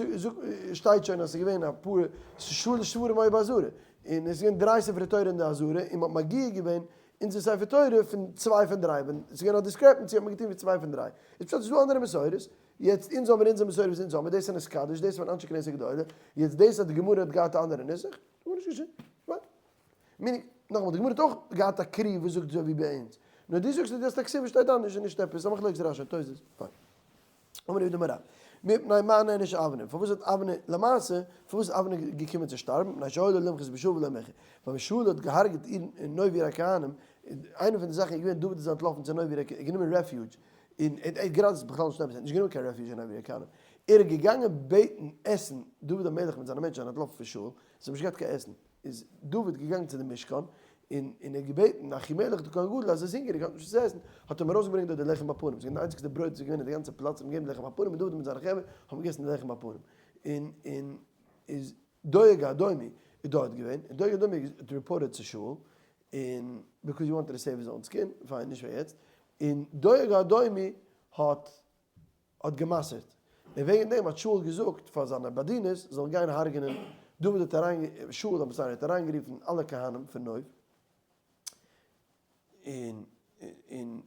שטייט שוין אז ס'איז געווען אפאר שלש ספרים היו בעזרה, און עס איז געווען דריי ספרי תורה אין די עזרה, און מ'האט מגיה געווען אונזער ספר תורה פון צוויי פון דריי, ווען ס'איז געווען א discrepancy האט מען געטון ווי צוויי פון דריי. איז פשט ס'איז דא אנדערע מסורות, יעצט אונז האבן אונזער מסורה וואס אונז האבן, דאס איז נתקדש, דאס איז פון אנשי כנסת הגדולה, יעצט דאס אז די גמרא האט געהאט א אנדערע נוסח, גארנישט געשען. מיניג, נאכאמאל, די גמרא האט אויך געהאט א קרי וואס זאגט אזוי ווי ביי אונז, נאר דו זאגסט אז דו האסט א כתיב וואס שטייט אנדערש איז נישט עפעס א מחלוקת רש"י תוס', פיין. אמר רב יהודה אמר רב, מפני מה נענש אבנר, פארוואס האט אבנר, למעשה, פארוואס איז אבנר געקומען צו שטארבן, מפני שהיה לו למחות בשאול ולא מחה, ווייל שאול האט געהארגעט אין נוב עיר הכהנים, איינע פון די זאכן איז געווען דוד איז אנטלאפן צו נוב עיר הכהנים, גענומען refuge, און ער האט גראדע איז בכלל נישט אמת, ער האט נישט גענומען קיין refuge אין נוב עיר הכהנים, ער איז געגאנגען בעטן עסן, דוד המלך מיט זיינע מענטשן זענען אנטלאפן פון שאול, זיי האבן נישט געהאט קיין עסן, איז דוד געגאנגען צו די משכן, און און ער האט געבעטן אחימלך די כהן גדול אז ער איז הונגעריג האט נישט וואס צו עסן, האט ער אים ארויסגעברענגט דארט די לחם הפנים, ס'איז געווען די איינציגסטע ברויט וואס איז געווען אין די גאנצע פלאץ, האט אים געגעבן לחם הפנים און דוד מיט זיינע חברה האבן געגעסן די לחם הפנים, און און איז דואג האדומי איז דארט געווען, און דואג האדומי האט reported צו שאול, און because he wanted to save his own skin, פיין נישט פאר יעצט, און דואג האדומי האט האט גע'מסר'ט, און וועגן דעם האט שאול געזאגט פאר זיינע באדינערס זאלן גיין הרג'נען דוד האט אריין שאול I'm sorry האט אריינגערופן אלע כהנים פון נוב, און און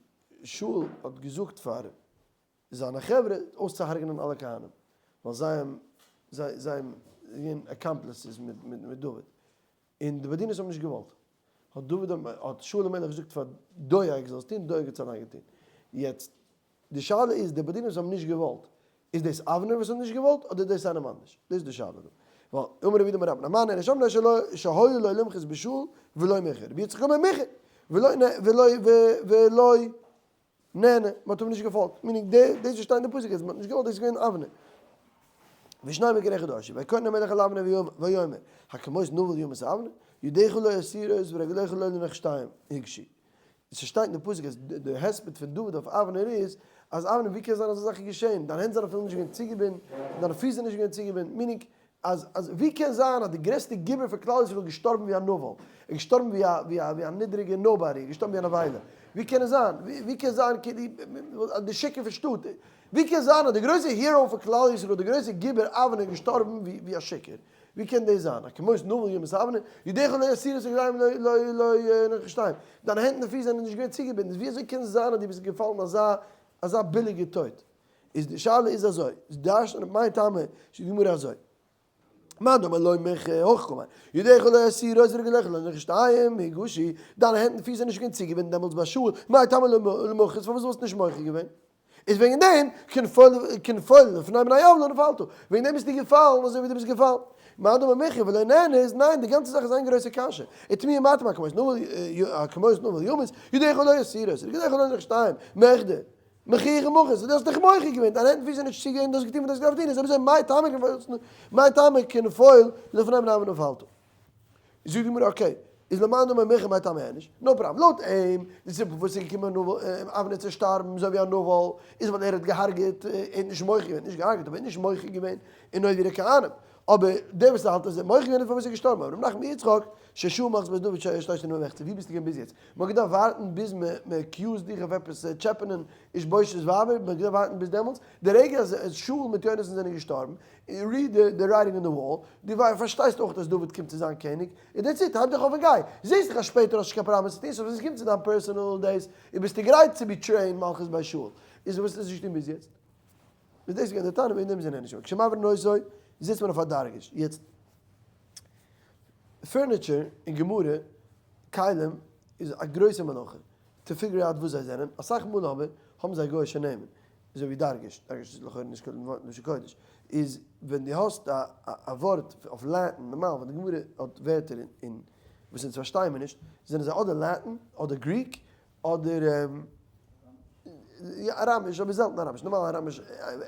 שאול האט געזאגט פאר זיינע חברה אויסצוהרג'נען אלע כהנים, ווייל זיי האבן זיי זיי האבן געווען accomplices מיט מיט דוד, און די באדינערס האבן נישט געוואלט, האט דוד האט שאול המלך געזאגט פאר דואג זאל עס טון, דואג האט עס אליין געטון, יעצט די שאלה איז, די באדינערס האבן נישט געוואלט, איז דאס אבנר וואס האט נישט געוואלט, אדער דאס איינעם אנדערש? דאס איז די שאלה דא. ווייל אמר רב יהודה אמר רב נאמן נענש אבנר שהיה לו למחות בשאול ולא מיחה, רבי יצחק אומר מיחה ולא ולא ולא נענה, מען האט אים נישט געפאלגט, meaning דאס וואס שטייט אין די פסוק אז מען האט נישט געוואלט דאס איז געווען אבנר. ושניים מקרא חדשים, ויקונן המלך אל אבנר ויאמר, הכמות נבל ימות אבנר, ידיך לא אסירות ורגליך לא לנחשתים הוגשו. ס'שטייט אין די פסוק אז די הספד פון דוד אויף אבנר איז, אז אבנר ווי קען זיין אזא זאך איז געשען, דיין הענט זענען אפילו נישט געווען צוגעבינדן, און דיינע פיס זענען נישט געווען צוגעבינדן, meaning אז אז ווי קען זיין אז די גרעסטע גיבור פון כלל ישראל איז געשטארבן ווי א נבל, ער איז געשטארבן ווי א ווי א ווי א נידריגע nobody, ער איז געשטארבן ווי א נבילה, ווי קען עס זיין, ווי קען זיין כאילו די שיכור פון שטאט, ווי קען זיין אז די גרויסע hero פון כלל ישראל, די גרויסע גיבור אבנר איז געשטארבן ווי ווי א שיכור, ווי קען דאס זיין? הכמות נבל ימות אבנר, ידיך לא אסירות ורגליך לא לא נחשתים, דיינע הענט און פיס זענען נישט געווען צוגעבינדן, איז ווי אזוי קען זיין אז דו ביסט געפאלן אזא אזא ביליגע טויט? איז די שאלה איז אזוי, איז דרש'נט מאי טעמא זאגט די גמרא אזוי, מאן דאמר לא מיחה הכי קאמר, ידיך לא אסירות ורגליך לא נחשתים הוגשו, דיינע הענט און פיס זענען נישט געווען צוגעבינדן דעמאלטס ביי שאול, מאי טעמא לא מחית פארוואס וואלסטו נישט מוחה געווען? איז וועגן דעם כנפול לפני בני עוולה נפלת, וועגן דעם ביסטו געפאלן אזוי ווי דו ביסט געפאלן. מאן דאמר מיחה ולא נענה איז ניין, די גאנצע זאך איז איין גרויסע קשיא, ותמיהא מה טעם הכמות נבל נבל ימות, ידיך לא אסירות, ורגליך לא נחשתים, מכדי, מוכיח ומוכיח, דו האסט דיך מוכיח געווען, דיין הענט און פיס זענען נישט צוגעגאנגען, דו האסט געטון וואס דו האסט געדארפט טון, איז אויב אזוי מאי טעמא מאי טעמא כנפול לפני בני עוולה נפלת. זאגט די גמרא okay, איז למאן דאמר מיחה מאי טעמא איניש, no problem, לויט אים, די סיבה פארוואס ס'איז געקומען אבנר צו שטארבן אזוי ווי א נבל, איז ווייל ער האט געהארגעט, ער האט נישט מוחה געווען, נישט געהארגעט, אבער ער האט נישט מוחה געווען אין נוב עיר הכהנים, אבער דער וואס האלט אז ער האט מוחה געווען איז פארוואס ער איז געשטארבן, אבער רב נחמן בר יצחק, ששאול מלכות בית דוד שהיה שלש שנים ומחצה, ווי ביסטו געווען ביז יעצט? מען האט געדארפט ווארטן ביז מען accuse ט דיך אויף עפעס טשעפענען איש בושת'ס ווייבער, מען האט געדארפט ווארטן ביז דעמאלטס, די רגע אז שאול מיט יונתן זענען געשטארבן, read the writing on the wall, דו פארשטייסט אויך אז דוד קומט צו זיין קעניג, און that's it, הייב דיך אויף און גיי, זעסט דאך אז שפעטער האסט נישט קיין פראבלעם צו טון, so ווען עס קומט צו דיין personal דאס, און ביסטו גרייט צו betray ען מלכות בית שאול, איז וואס האסטו נישט געטון ביז יעצט? איז דאס געווען די טענה וועגן דעם זענען נישט כשמעברין אותו זיצט מען אויף א דרגש, יעצט furniture אין גמרא כלים איז א גרויסע מלאכה to figure out וואס זיי זענען, אסאך מאל אבער האבן זיי גוי'אישע נעמען. אזוי ווי דרגש, דרגש איז לכאורה נישט קיין ווארט אין לשון קודש, איז ווען דו האסט א א ווארט אויף Latin, נארמאל ווען די גמרא האט ווערטער אין וואס אונז פארשטייען מיר נישט, זענען זיי אדער Latin אדער Greek אדער יא אראמיש, אבער זעלטן אראמיש, נארמאל אראמיש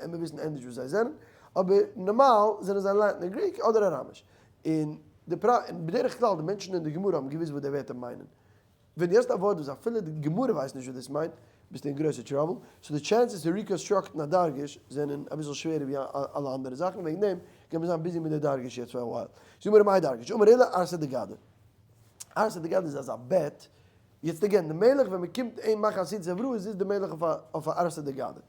מיר וויסן ענדערש וואס זיי זענען, אבער נארמאל זענען זיי Latin און Greek אדער אראמיש, און די פרא און בדרך כלל די מענטשן אין די גמרא האבן געוואוסט וואס די ווערטער מיינען. ווען דו האסט א ווארט וואס אפילו די גמרא ווייסט נישט וואס דאס מיינט, ביסטו אין גרויסע trouble, so די chances צו reconstruct ן א דרגש זענען אביסל שווערער ווי אלע אנדערע זאכן, וועגן דעם גייט מען זיין busy מיט די דרגש יעצט פאר א while. זאג מיר מאי דרגש? אמר עולא ערסא דגדא. ערסא דגדא איז אזא בעט, יעצט again, די מלך ווען מען קומט אים מאכן א סעודת הבראה זיצט די מלך אויף א ערסא דגדא,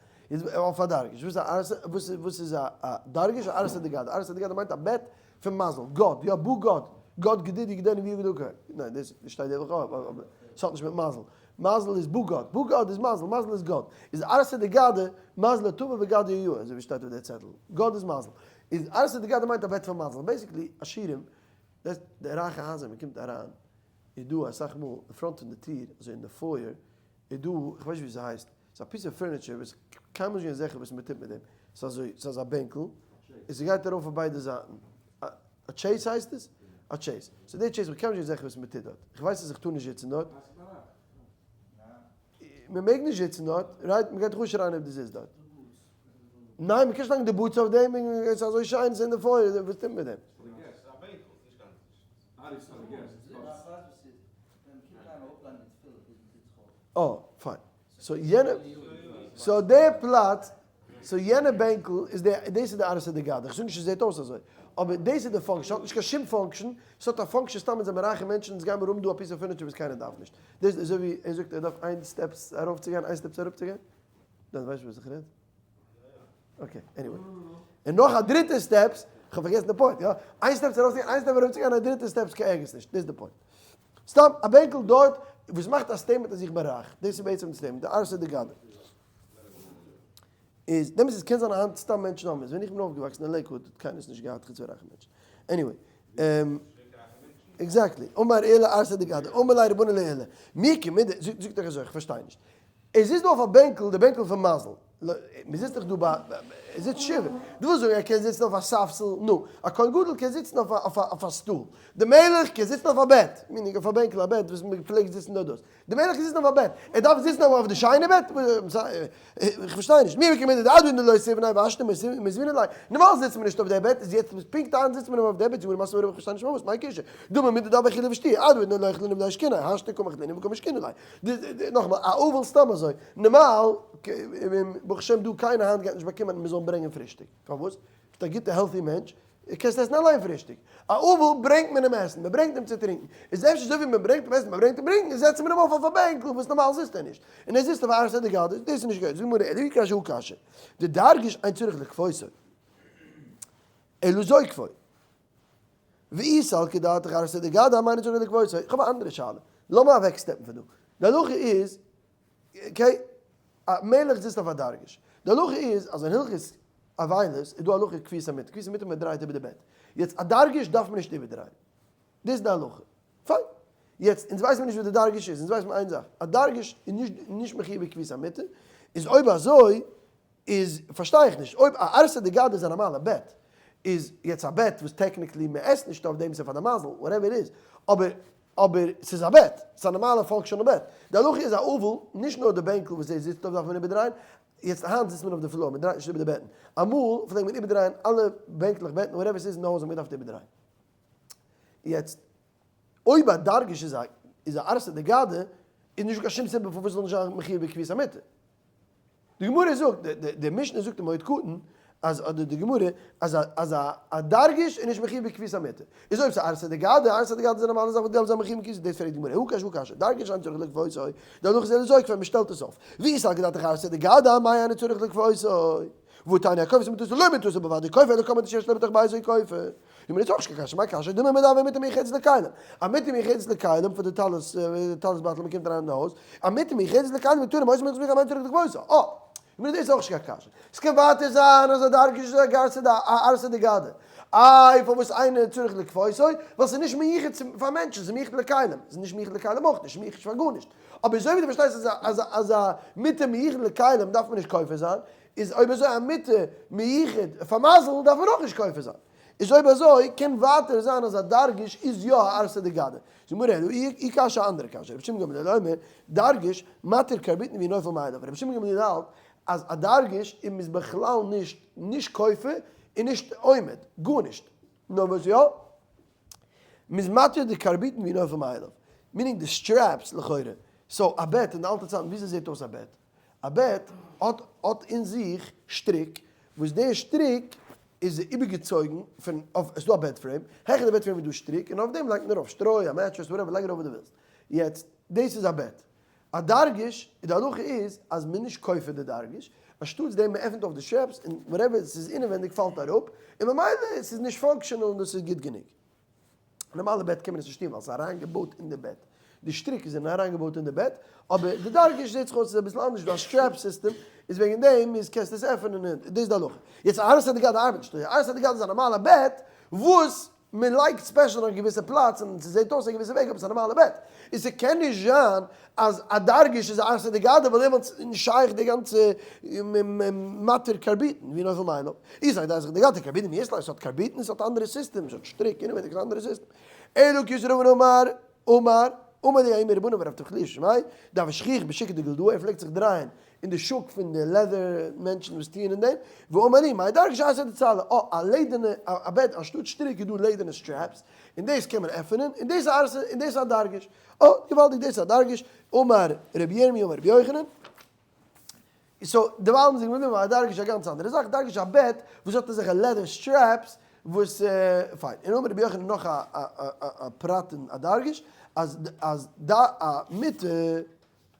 אויף א דרגש, וואס איז א ערסא, וואס איז א דרגש? א ערסא דגדא, ערסא דגדא מיינט א בעט פון מזל, גאט, יא בו גאט, גאט גדיד יגדני ווי יגדו כ, ניין דאס שטייט דא אויך אבער ס'האט נישט מיט מזל, מזל איז בו גאט, בו גאט איז מזל, מזל איז גאט, איז ערסא דגדא מזלא טבא וגדא יאה, אזוי ווי שטייט אויף דער צעטל, גאט איז מזל, איז ערסא דגדא מיינט א בעט פון מזל, basically עשירים, דאס די רייכע הייזער מען קומט אריין איז דא אסאך מאל אין front פון די טיר אזוי אין די foyer איז דא, איך ווייס נישט ווי ס'הייסט, ס'איז א piece of furniture וואס קיינמאל נישט געווען זיכער וואס מ'טוט מיט דעם, ס'איז אזוי, ס'איז אזא בענקל, און ס'גייט ארויף אויף ביידע זייטן, א chaise הייסט עס? א chaise, so די chaise, איך קיינמאל נישט געווען זיכער וואס מ'טוט דארט, איך ווייס אז איך טאר נישט זיצן דארט, מ'מעג נישט זיצן דארט, right? מ'גייט דיך אנשרייען אויב דו זיצט דארט. ניין, מ'קען נישט לייגן די boots אויף דעם, ס'איז אזוי שיין, ס'איז אין די foyer, וואס טוט מען מיט דעם? אה, פיין. so יענע, so די פלאץ, so יענע בענקל איז די, דאס איז די ערסא דגדא, איך זאג נישט עס זעט אויס אזוי, אבער דאס איז די function, ס'האט נישט קיין שום function, ס'האט א function סתם אונז זעמער רייכע מענטשן אונז גיימער האבן דא א piece of furniture וואס קיינער דארף נישט. דאס איז אזוי ווי ער זאגט ער דארף איין steps ארויפצוגיין איין steps אראפצוגיין. דאן ווייסט וואס איך רעד? okay, anyway. און נאך א דריטע steps, כ'האב פארגעסן די point, יא? איין steps ארויפצוגיין, איין step אראפצוגיין, א דריטע steps קיין ערגעץ נישט, דאס איז די point. סתם א בענקל דארט וואס מאכט א statement אז איך בין רייך, דאס איז בעצם די statement, די ערסא דגדא. איז, דעמאלטס עס קען זיין היינט סתם מענטשן האבן עס, ווען איך בין אויפגעוואקסן אין לעיקוואוד האט קיינער עס נישט געהאט חוץ פון רייכע מענטשן. anyway. exactly. אמר עולא ערסא דגדא, אמר ליה רבנן לעולא, מי איכא מידי, זאגט ער אזוי, איך פארשטיי נישט. ער זיצט דא אויף א בענקל, די בענקל פון מזל. מען זיצט דאך דא ביי, ער זיצט שבעה. דו ווילסט זאגן ער קען זיצן אויף א ספסל? נו, א כהן גדול קען זיצן אויף א סטול. די מלך קען זיצן אויף א בעט. meaning אויף א בענקל, א בעט וואס מען פלעגט זיצן דארט דאס. די מלך קען זיצן אויף א בעט. ער דארף זיצן אויף די שיינע בעט? איך פארשטיי נישט. מי איכא מידי דעד לא אותיבניה והשתא מותבינן ליה. נארמאל זיצט מען נישט אויף די בעט, איז יעצט פונקט היינט זיצט מען אויף די בעט, זאג מיר מסביר איך פארשטיי נישט פארוואס, מאי קושיא? דמי מידי דהוה אכילה ושתיה, עד דלא אכלינהו ולא משכינן, השתא קא מאכלינהו וקא משקינן ליה. נאכאמאל, א אבל סתם אזוי, נארמאל, ברוך השם דא קיינער היינט גייט נישט באקומען אז מען זאל ברענגען פרישטאג, פארוואס? ביסט א גוטע healthy מענטש, קענסט עסן אליין פרישטאג. א אבל ברענגט מען אים עסן, מען ברענגט אים צו טרינקען, איז אפשר אזוי ווי מען ברענגט אים עסן, מען ברענגט אים טרינקען, זעצט מען אים אויף אויף א בענקל וואס נארמאל זיצט ער נישט, און ער זיצט אויף א ערסא דגדא, דאס איז נישט גוט, זאגט גמרא, אלא אי קשיא הא קשיא, דדרגש אין צריך לכפותו, אלא זוקפו. ואי סלקא דעתך ערסא דגדא אמאי אינו צריך לכפותו, איך האב א אנדערע שאלה, לאמיר אוועק step ן פון דא, די הלכה איז, okay, א מלך זיצט אויף א דרגש, די הלכה איז אז אין הלכות אבילות איז דא הלכה כפיית המיטה, כפיית המיטה מען דרייט איבער די בעט, יעצט א דרגש דארף מען נישט איבערדרייען, דאס איז די הלכה, פיין, יעצט אונז ווייסן מיר נישט וואס די דרגש איז, אונז ווייסן מיר איין זאך, א דרגש איז נישט נישט מחיוב בכפיית המיטה, איז אויב אזוי איז פארשטיי איך נישט, אויב א ערסא דגדא איז א נארמאלע בעט, איז יעצט א בעט וואס technically מען עסט נישט אויף דעם ס'איז פאר די מזל, whatever it is, אבער אבער ס'איז א בעט, ס'איז א נארמאלע functional בעט. די הלכה איז א אבל, נישט נאר די בענקל וואס ער זיצט אויף דארף מען איבערדרייען, יעצט היינט זיצט מען אויף די floor, מען דרייט נישט איבער די בעטן, אמאל פלעגט מען איבערדרייען אלע בענקלעך בעטן whatever ס'איז אין די הויז האט מען געדארפט איבערדרייען. יעצט אויב א דרגש איז א איז א ערסא דגדא, איז נישטא קיין שום סיבה פארוואס ס'זאל נישט זיין מחיוב בכפיית המיטה. די גמרא זאגט, די משנה זאגט אין מועד קטן, אז אדער די גמרא, אז אז א דרגש איז נישט מחיוב בכפיית המיטה. איז אויב ס'איז ערסא דגדא, ערסא דגדא איז א נארמאלע זאך וואס דארף זיין מחיוב בכפיית, דאס פרעגט די גמרא, הא קשיא הא קשיא, דרגש אין צריך לכפותו, די הלכה איז אלא זוקפו, מ'שטעלט עס אויף. ואי סלקא דעתך ערסא דגדא, אמאי אינו צריך לכפותו? והתניא הכופה את מטתו לא מטתו בלבד הוא כופה אלא כל מטה שיש לו בתוך ביתו כופה. די מינוט איז אויך נישט קיין קשיא, מאי קשיא? דילמא מדהוה מטה מיוחדת לכלים. א מטה מיוחדת לכלים פאר די טלית, טלית בייטל מען קומט אריין אין די הויז, א מטה מיוחדת לכלים מיט טורעם אויס מלכות מיכל מיינט צוריק די כבוד. אה! די מינוט איז אויך נישט קיין קשיא. עס קען ווייטער זיין אז א דרגש איז א ערסא דגדא. איי פארוואס אינו צריך לכפותו? ווייל ס'איז נישט מיוחד צו פאר מענטשן, ס'איז מיוחד לכלים, ס'איז נישט מיוחד לכלים אויך נישט, מיוחד פאר גארנישט. אבער אזוי ווי דו פארשטייסט אז אז אז א מיטה מיוחד לכלים דארף מען נישט כופה זיין, איז אויב אזוי א מיטה מיוחד פאר מזל דארף מען אויך נישט כופה זיין. איז אויב אזוי קען ווייטער זיין אז א דרגש איז יא א ערסא דגדא. זאגט מיר אלא אי קשיא א אנדערע קשיא, רבי שמעון גמליאל אומר, דרגש מתיר קרביטין והוא נופל מאליו, רבי שמעון גמליאל האלט אז א דרגש איז מ'איז בכלל נישט נישט כופה און נישט עומד, גארנישט, נאר וואס יא? מ'איז מתיר די קרביטין והוא נופל מאליו, meaning די straps לכאורה, so א בעט אין די אלטע צייטן וויאזוי זעט אויס א בעט? א בעט האט האט אין זיך שטריק, וואס די שטריק איז איבערגעצויגן פון אויף, עס איז דא א bed frame, העכער די bed frame איז דא שטריק און אויף דעם לייגט מען ארויף שטרוי, א mattress, whatever, לייג ארויף וואס דו ווילסט. יעצט, דאס איז א בעט. א דרגש, די הלכה איז אז מען איז נישט כופה די דרגש, אנשטאטס דעם מען עפנט אויף די straps און whatever עס איז אינעווענדיג פאלט אראפ, און ממילא עס איז נישט functional און דאס איז גוט גענוג. נארמאלע בעט קען מען עס נישט טון ווייל עס איז אריינגעבויט אין די בעט, די שטריק זענען אריינגעבויט אין די בעט, אבער די דרגש זעט זיך אויס איז אביסל אנדערש, דא א strap system, איז וועגן דעם איז קענסטו עס עפענען און דאס איז די הלכה. יעצט ערסא דגדא ארבעט נישט אזוי, ערסא דגדא איז א נארמאלע בעט וואס מען לייגט special אין א געוויסע פלאץ און ס'זעט אויס א געוויסע וועג אבער ס'איז א נארמאלע בעט, און ס'קען נישט זיין אז א דרגש איז א ערסא דגדא ווייל דעמאלטס איז נישט שייך די גאנצע מתיר קרביטין והוא נופל מאליו. איך זאג דאס די גאנצע קרביטין מי יש לה, עס האט קרביטין עס האט אנדערע סיסטעם, עס האט שטריק אינעווייניג איז אנדערע סיסטעם. אלא כי רבין אמר אמר אמר לי ההוא מרבנן ורב תחלי' שמאי דהוה שכיח בשוקא דגלדאה ער פלעגט זיך דרייען אין די שוק פון די leather מענטשן וואס טוען אין דעם, ואמר לי מאי דרגש ערסא דצלא אה א לעדערנע א בעט אנשטאט שטריק איז דא לעדערנע straps און דאס קען מען עפענען און דאס איז ערסא און דאס איז א דרגש אה געוואלדיג דאס איז א דרגש אמר רבי ירמי' אמר רבי יוחנן. so דערווייל האבן זיי געוואונען ווייל א דרגש איז א גאנץ אנדערע זאך, דרגש איז א בעט וואס האט אין זיך א leather straps וואס פיין. און אמר רבי יוחנן נאך א א פרט אין א דרגש אז אז ד א מיטה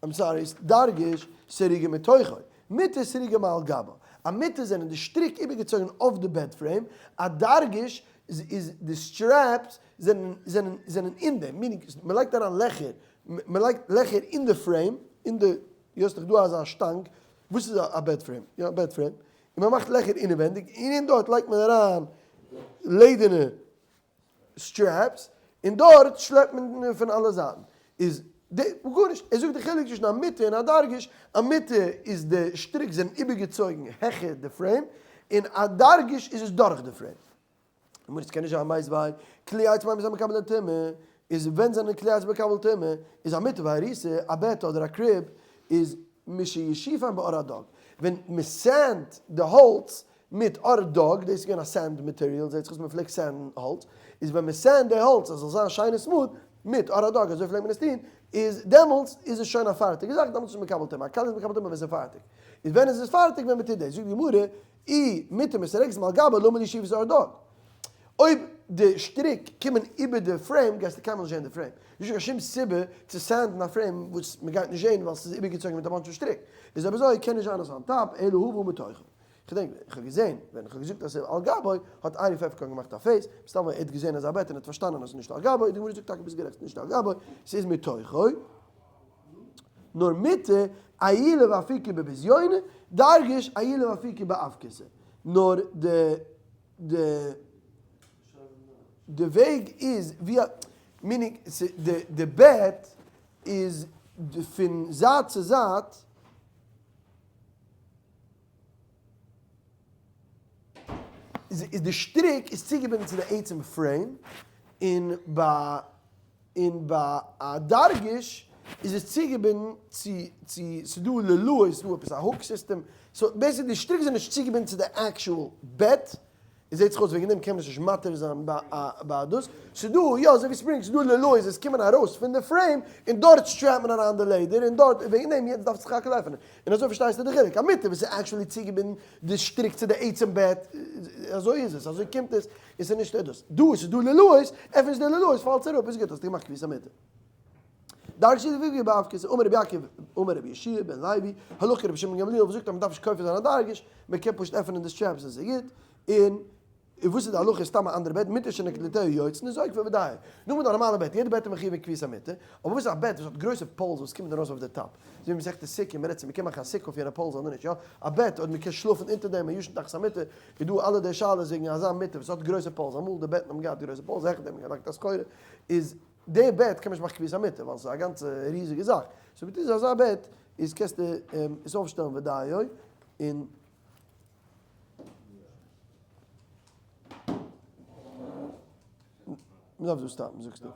I'm sorry דרגש סרוגה מתוכו, מיטה סרוגה מעל גבה, א מיטה זענען די שטריק איבערגעצויגן אויף די bed frame, א דרגש איז די straps זענען זענען זענען אין דעם, meaning מ'לייגט אריין לעכער, מ'לייגט לעכער אין די frame, אין די דו האסט דאך דא אזא שטאנג, וואס איז א bed frame? יא, א bed frame, און מען מאכט לעכער אינעווענדיג, און אין דארט לייגט מען אריין לעדערנע straps, און דארט שלעפט מען פון אלע זייטן. איז די, גארנישט, ער זאגט די חילוק צווישן א מיטה און א דרגש, א מיטה איז די שטריק זענען איבערגעצויגן העכער די frame, און א דרגש איז עס דורך די frame. אמר עס קען נישט זיין מיתיבי כלי עץ מאימתי מקבלין טומאה, איז ווען זענען כלי עץ מקבל טומאה, איז א מיטה ועריסה, א בעט אדער א crib, איז משישיפן בעור הדג, ווען מען sand ט די האלץ מיט עור דג, דאס איז געווען א sand material, זעט זיך אויס מען פלעגט sand ן האלץ, איז ווען מען sand ט די האלץ אז עס זאל זיין שיין און smooth, מיט עור הדג, אזוי פלעגט מען עס טון, איז דעמאלטס איז עס שוין א פארטיגע זאך, דעמאלטס איז עס מקבל טומאה, א כלי איז מקבל טומאה ווען עס איז פארטיג, איז ווען איז עס פארטיג ווען מען טוט דאס, זאגט די גמרא, אי מיטה מסורקת מעל גבה למה לי שאיבת עור הדג. אויב די שטריק קומען איבער די frame גייסטו קיינמאל נישט זעהן די frame. נישטא קיין שום סיבה צו sand ן א frame וואס מען גייט נישט זעהן ווייל ס'איז איבערגעצויגן מיט א bunch פון שטריק. איז אויב אזוי קען נישט זיין אז on top אלא הא והא מתוכו. כ'דענק ווען כ'האב געזעהן ווען כ'האב געזאגט אז ס'איז על גבו האט ארי פעפערקארן געמאכט א face, מסתמא ער האט געזעהן אזא בעט און האט פארשטאנען אז ס'איז נישט על גבו, די גמרא זאגט טאקע ביסט גערעכט ס'איז נישט על גבו ס'איז מתוכו. נאר מיטה עיילא ואפיקי בבזיונא, דרגש עיילא ואפיקי באבקתא. נאר די די די וועג איז ווי א, meaning די די בעט איז פון זייט צו זייט, איז די שטריק איז צוגעבינדן צו די עצם frame, און ביי און ביי א דרגש איז עס צוגעבינדן צו צו ס'דא לולאות, ס'דא עפעס א hook system, so basically די שטריק זענען נישט צוגעבינדן צו די actual בעט, עס זעט זיך אויס וועגן דעם קען מען עס נישט מתיר זיין ביי א ביי דאס, ס'דא יא אזוי ווי springs ס'דא לולאות עס קומען ארויס פון די frame און דארט strap מען אריין די לעדער און דארט וועגן דעם יעצט דארף זיך הכל עפענען און אזוי פארשטייסטו די חילוק, א מיטה וואס איז actually צוגעבינדן די שטריק צו די עצם בעט, אזוי איז עס אזוי קומט עס. עס איז נישט דאס. דא עס איז דא לולאות, עפענסט די לולאות פאלט עס אראפ, איז גוט האסטו געמאכט כפיית המיטה. דרגש איז ווי באבקעס, אמר רבי יעקב, אמר רבי יהושע בן לוי, הלכה רבי שמעון גמליאל וואס זאגט אז מען דארף נישט כופה זיין א דרגש, מען קען פשוט עפענען די straps און עס איז גוט, און. און וואס איז די הלכה סתם א אנדערע בעט, מיטה שנקליטיה יוצאין איז זוקפה ודיו. נאר מיט א נארמאלע בעט, יעדע בעט איז מחויב אין כפיית המיטה, אבער וואס איז א בעט וואס האט גרויסע poles וואס קומען ארויס אויף די top? אזוי ווי מסכת סוכה, מ'רעדט צו מ'קען מאכן א סוכה אויף יענע poles אדער נישט, יא? א בעט אויב מ'קען שלאפן אונטער דעם און ישן תחת המיטה, איז דא אלע די שאלות וועגן אזא מיטה וואס האט גרויסע poles, אמאל די בעטן האבן געהאט גרויסע poles, העכער דעם האט מען געלייגט א סחורה, איז די בעט קען מען נישט מאכן כפיית המיטה ווייל ס'איז א גאנצע ריזיגע זאך, so מיט איז אזא בעט איז קענסטו עס אויפשטעלן ודיו און. מ'דארף דא stop ן זאגסטו.